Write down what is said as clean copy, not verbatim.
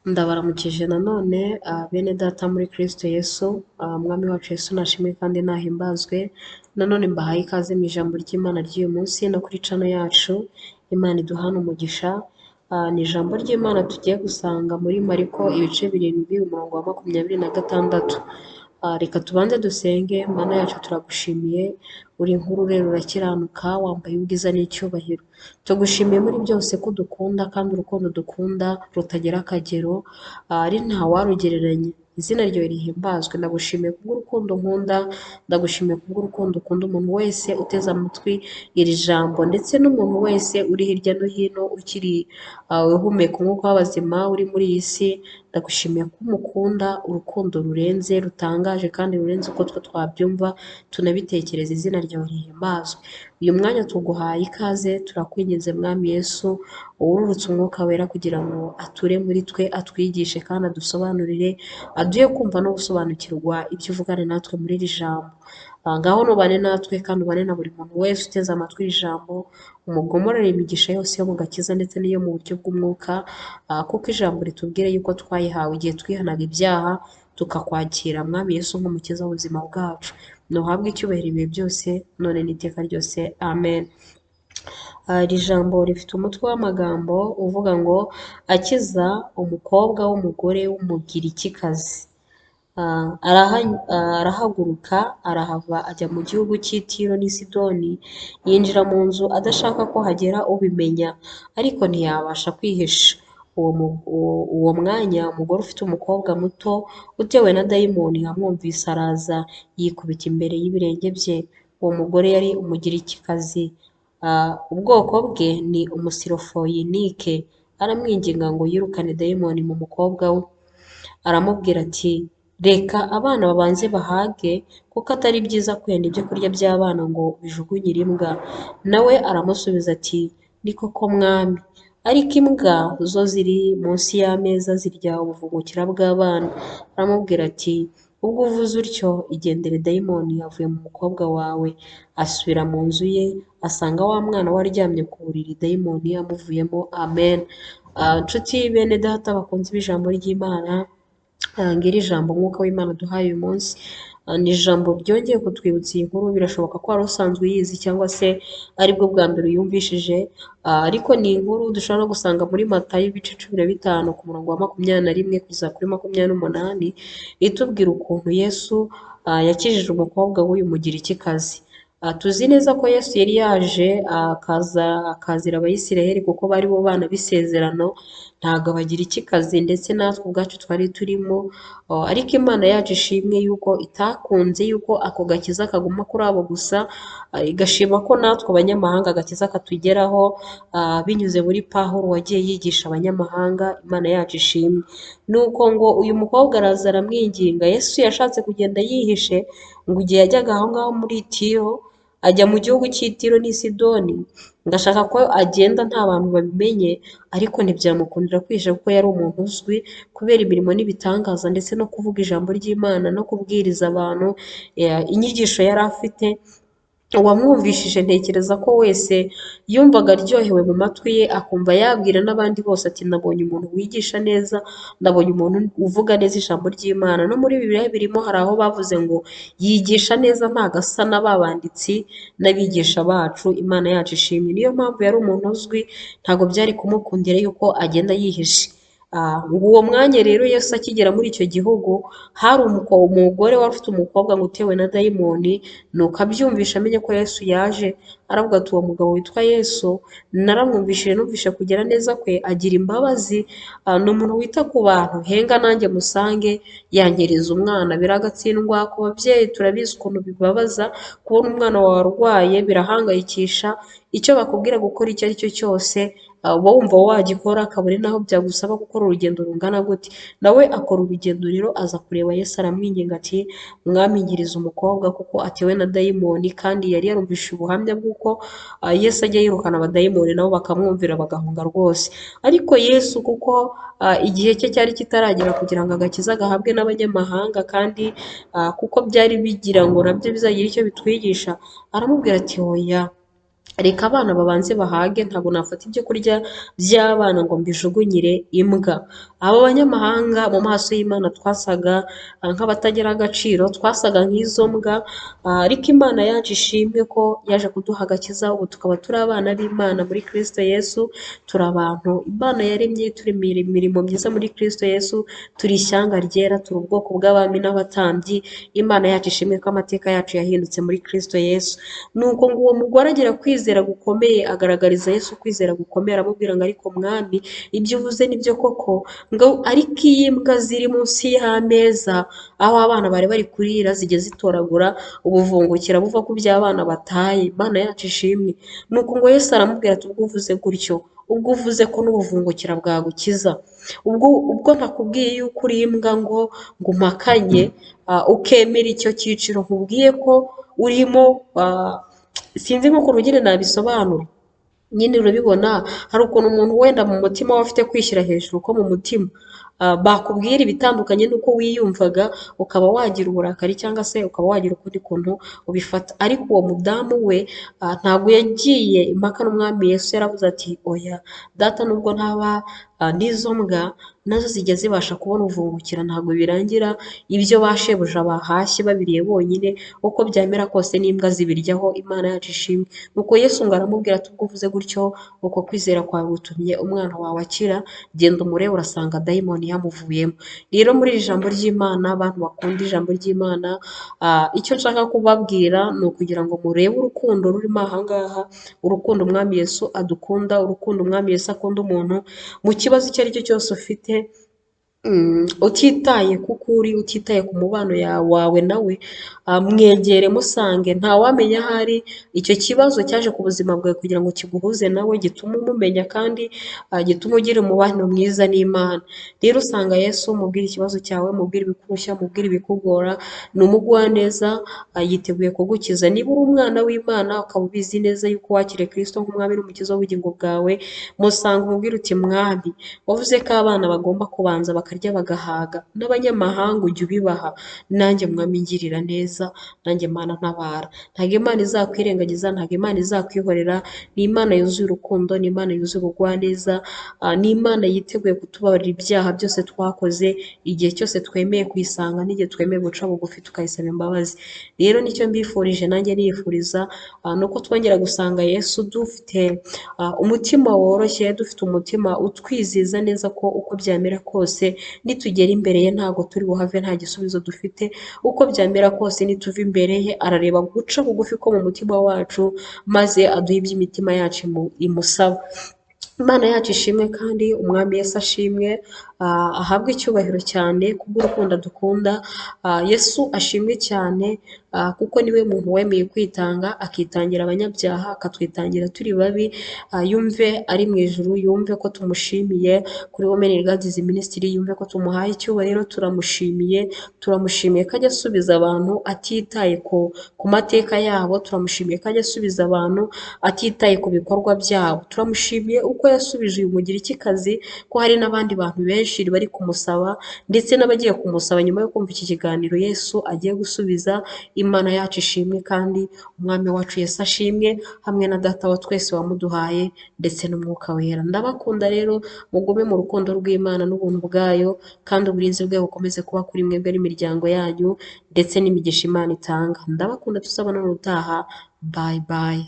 Ndabaramukije nanone bene data muri Kristo Yesu, Umwami wacu Yesu nashimwe kandi nahimbazwe, nanone mbahaye ikaze mu ijambo ry'Imana ry'uyu munsi no kuri cano yacu, Imana iduhane umugisha. Ni ijambo ry'Imana tugiye gusanga muri Mariko ibice 7 umurongo wa 26. Reka tubanze dusenge. Mana yacu turagushimiye, uri inkuru rero urakiranuka, wambaye ubwiza n'icyubahiro. Tugushimiye muri byose ko udukunda kandi urukundo dukunda rutagira akagero, ari ntawarugereranya. Izina ryawe rihimbazwe. Ndagushimiye kubw'urukundo nkunda, ndagushimiye kubw'urukundo ukunda umuntu wese uteze amatwi iri jambo, ndetse n'umuntu wese uri hirya no hino ukiri uhumeka umwuka w'abazima uri muri iyi si. Ndagushimiye ko umukunda urukundo rurenze, rutangaje kandi rurenze uko twe twabyumva tunabitekereza. Izina ryawe rihimbazwe. Uyu mwanya tuguhaye ikaze, turakwinginze Mwami Yesu, wururutse umwuka wera kugira ngo ature muri twe, atwigishe kandi adusobanurire, aduhe kumva no gusobanukirwa ibyo uvugana natwe muri iri jambo. Ngaho nubane natwe kandi ubane na buri muntu wese uteze amatwi iri jambo, umugomorere imigisha yose yo mu gakiza ndetse n'iyo mu buryo bw'umwuka, kuko ijambo ritubwira yuko twayihawe igihe twihanaga ibyaha tukakwakira Mwami Yesu nk'umukiza w'ubuzima bwacu. Ntuhabwe icyubahiro ibihe byose, none n'iteka ryose, amen. Iri jambo rifite umutwe w'amagambo uvuga ngo akiza umukobwa w'umugore w'Umugirikikazi. Arahaguruka arahava ajya mu gihugu cy'i Tiro n'i Sidoni, yinjira mu nzu adashaka ko hagera ubimenya, ariko ntiyabasha kwihisha. Uwo mwanya umugore ufite umukobwa muto utewe na dayimoni amwumvise araza yikubita imbere y'ibirenge bye. Uwo mugore yari Umugirikikazi, ubwoko bwe ni Umusirofoyinike. Aramwinginga ngo yirukane dayimoni mu mukobwa we. Aramubwira ati reka abana babanze bahage, kuko atari byiza kwenda ibyo kurya by'abana ngo bijugunyire imbwa. Nawe aramusubiza ati ni koko Mwami, ariko imbwa zo ziri munsi y'ameza zirya ubuvungukira bw'abana. Aramubwira ati ubwo uvuze utyo, igendere, dayimoni avuye mu mukobwa wawe. Asubira mu nzu ye, asanga wa mwana we aryamye ku buriri, dayimoni amuvuyemo. Amen. Nshuti bene data bakunze ijambo ry'Imana, ngiri ijambo umwuka w'Imana duhaye uyu munsi. Ni ijambo ryongeye kutwibutsa iyi nkuru, birashoboka ko wari usanzwe uyizi cyangwa se aribwo bwa mbere uyumvishije, ariko ni inkuru dushobora no gusanga muri Matayo ibice 15 ku murongo wa 21 kugeza kuri 28, itubwira ukuntu Yesu yakijije umukobwa w'uyu Mugirikikazi. Tuzi neza ko Yesu yari yaje akazira Abayisiraheli kuko bari bo bana b'isezerano, ntabwo Abagirikikazi ndetse natwe ubwacu twari turimo, ariko Imana yacu ishimwe yuko itakunze yuko ako gakiza kaguma kuri abo gusa, igashima ko natwe abanyamahanga agakiza katugeraho binyuze muri Pawulo wagiye yigisha abanyamahanga. Imana yacu ishimwe. Nuko ngo uyu mukobwa araza aramwinginga. Yesu yashatse kugenda yihishe, ngo igihe yajyaga aho ngaho muri Tiro, ajya mu gihugu cy'i Tiro n'i Sidoni, ngo ashaka ko agenda nta bantu babimenye, ariko ntibyamukundira kwihisha kuko yari umuntu uzwi kubera imirimo n'ibitangaza ndetse no kuvuga ijambo ry'Imana no kubwiriza abantu inyigisho yari afite. Uwamwumvishije ntekereza ko wese yumvaga aryohewe mu matwi ye, akumva yabwira n'abandi bose ati nabonye umuntu wigisha neza, nabonye umuntu uvuga neza ijambo ry'Imana. No muri Bibiliya birimo hari aho bavuze ngo yigisha neza ntago asa na ba banditsi n'abigisha bacu. Imana yacu ishimwe. Niyo mpamvu yari umuntu uzwi, ntabwo byari kumukundira yuko agenda yihishe. Ngo uwo mwanya rero Yesu akigera muri icyo gihugu, hari umugore wari ufite umukobwa ngo utewe na dayimoni, nuko abyumvisha amenye ko Yesu yaje, aravuga ati uwo mugabo witwa Yesu naramwumvishije, numvishe kugira neza kwe, agira imbabazi, ni umuntu wita ku bantu, henga nanjye musange yanyereza umwana. Biragatsindwa ku babyeyi, turabizi ukuntu bibabaza kubona umwana wawe arwaye, birahangayikisha, icyo bakubwira gukora icyo ari cyo cyose uba wumva wagikora, kabone naho byagusaba gukora urugendo rungana gute. Nawe akora urugendo rero aza kureba Yesu, aramwinginga ati Mwami nkiriza umukobwa kuko atewe na dayimoni, kandi yari yarumvise ubuhamya bw'uko Yesu ajya yirukana abadayimoni nabo bakamwumvira bagahunga rwose. Ariko Yesu kuko igihe cye cyari kitaragera kugira ngo agakiza gahabwe n'abanyamahanga, kandi kuko byari bigira ngo nabyo bizagira icyo bitwigisha, aramubwira ati oya, Reka abana babanze bahage, ntabwo nafata ibyo kurya by'abana ngo mbijugunyire imbwa. Abo banyamahanga mu maso y'Imana twasaga nk'abatagira agaciro, twasaga nk'izo mbwa, ariko Imana yacu ishimwe ko yaje kuduha agakiza, ubu tukaba turi abana b'Imana muri Kristo Yesu, turi abantu Imana yaremye, turi imirimo myiza muri Kristo Yesu, turi ishyanga ryera, turi ubwoko bw'abami n'abatambyi. Imana yacu ishimwe ko amateka yacu yahindutse muri Kristo Yesu. Nuko ngo uwo mugore agira kwizera gukomeye, agaragariza Yesu kwizera gukomeye, aramubwira ngo ariko mwami, ibyo uvuze nibyo koko, ngo ariko iyo imbwa ziri munsi y'ameza aho abana bari bari kurira zijya zitoragura ubuvungukira buva ku by'abana bataye. Imana yacu ishimwe. Nuko ngo Yesu aramubwira ati ubwo uvuze gutyo, ubwo uvuze ko n'ubuvungukira bwagukiza, ubwo ntakubwiye yuko uri imbwa ngo umpakanye, ukemera icyo cyiciro nkubwiye ko urimo, sinzi nk'ukuntu nyine nabisobanura. Nyine urabibona, hari ukuntu umuntu wenda mu mutima we afite kwishyira hejuru ko mu mutima bakubwira ibitandukanye n'uko wiyumvaga, ukaba wagira uburakari cyangwa se ukaba wagira ukundi kuntu ubifata. Ariko uwo mudamu we ntabwo yagiye impaka n'umwami Yesu, yaravuze ati oya data, nubwo ntaba n'izo mbwa nazo zijya zibasha kubona ubuvungukira, ntabwo birangira ibyo ba shebuja bahashye babiriye bonyine, uko byamera kose n'imbwa zibiryaho. Imana yacu ishimwe. Nuko Yesu ngo aramubwira ati ubwo uvuze gutyo, uko kwizera kwawe gutumye umwana wawe akira, genda umurebe urasanga dayimoni yamuvuyemo. Rero muri iri jambo ry'Imana, abantu bakunda ijambo ry'Imana, icyo nshaka kubabwira ni ukugira ngo murebe urukundo rurimo aha ngaha, urukundo umwami Yesu adukunda, urukundo umwami Yesu akunda umuntu mu kibazo icyo ari cyo cyose ufite, utitaye kuko uri, utitaye ku mubano wawe nawe, mwegere musange, ntawamenya ahari icyo kibazo cyaje ku buzima bwawe kugira ngo kiguhuze nawe, gitume umumenya kandi gitume ugira umubano mwiza n'Imana. Rero usanga Yesu, mubwire ikibazo cyawe, mubwire ibikurushya, mubwire ibikugora, ni umugwaneza, yiteguye kugukiza. Niba uri umwana w'Imana ukaba ubizi neza yuko wakiriye Kristo nk'umwami n'umukiza w'ubugingo bwawe, musanga umubwire uti mwami, wavuze ko abana bagomba kubanza bakarya bagahaga, n'abanyamahanga ujya ubibaha, nanjye mwami ngirira neza, nanjye Mana ntabara. Ntabwo Imana izakwirengagiza, ntabwo Imana izakwihorera, ni Imana yuzuye urukundo, ni Imana yuzuye ubugwaneza, ni Imana yiteguye kutubabarira ibyaha byose twakoze, igihe cyose twemeye kuyisanga n'igihe twemeye guca bugufi tukayisaba imbabazi. Rero nicyo mbifurije, nanjye niyifuriza, ni uko twongera gusanga Yesu dufite umutima woroshye, dufite umutima utwiziza neza ko uko byamera kose nitugera imbere ye ntabwo turi buhave nta gisubizo dufite, uko byamera kose nituva imbere ye arareba guca bugufi ko mu mutima wacu, maze aduhe iby'imitima yacu imusaba. Imana yacu ishimwe kandi umwami Yesu ashimwe, ahabwe icyubahiro cyane kubw'urukundo dukunda. Yesu ashimwe cyane, kuko niwe muntu wemeye kwitanga, akitangira abanyabyaha, akatwitangira turi babi. Yumve ari mu ijuru, yumve ko tumushimiye kuri Women in God's Ministry, yumve ko tumuhaye icyubahiro, turamushimiye, turamushimiye ko ajya asubiza abantu atitaye ku mateka yabo, turamushimiye ko ajya asubiza abantu atitaye ku bikorwa byabo, turamushimiye uko yasubije uyu mugirikikazi, ko hari n'abandi bantu benshi bari kumusaba ndetse n'abagiye kumusaba nyuma yo kumva iki kiganiro Yesu agiye gusubiza. Imana yacu ishimwe kandi umwami wacu Yesu ashimwe, hamwe na data wa twese wamuduhaye ndetse n'umwuka wera. Ndabakunda rero, mugume mu rukundo rw'Imana n'ubuntu bwayo, kandi uburinzi bwayo bukomeze kuba kuri mwebwe n'imiryango yanyu ndetse n'imigisha Imana itanga. Ndabakunda, tuzabona ubutaha. Bye bye.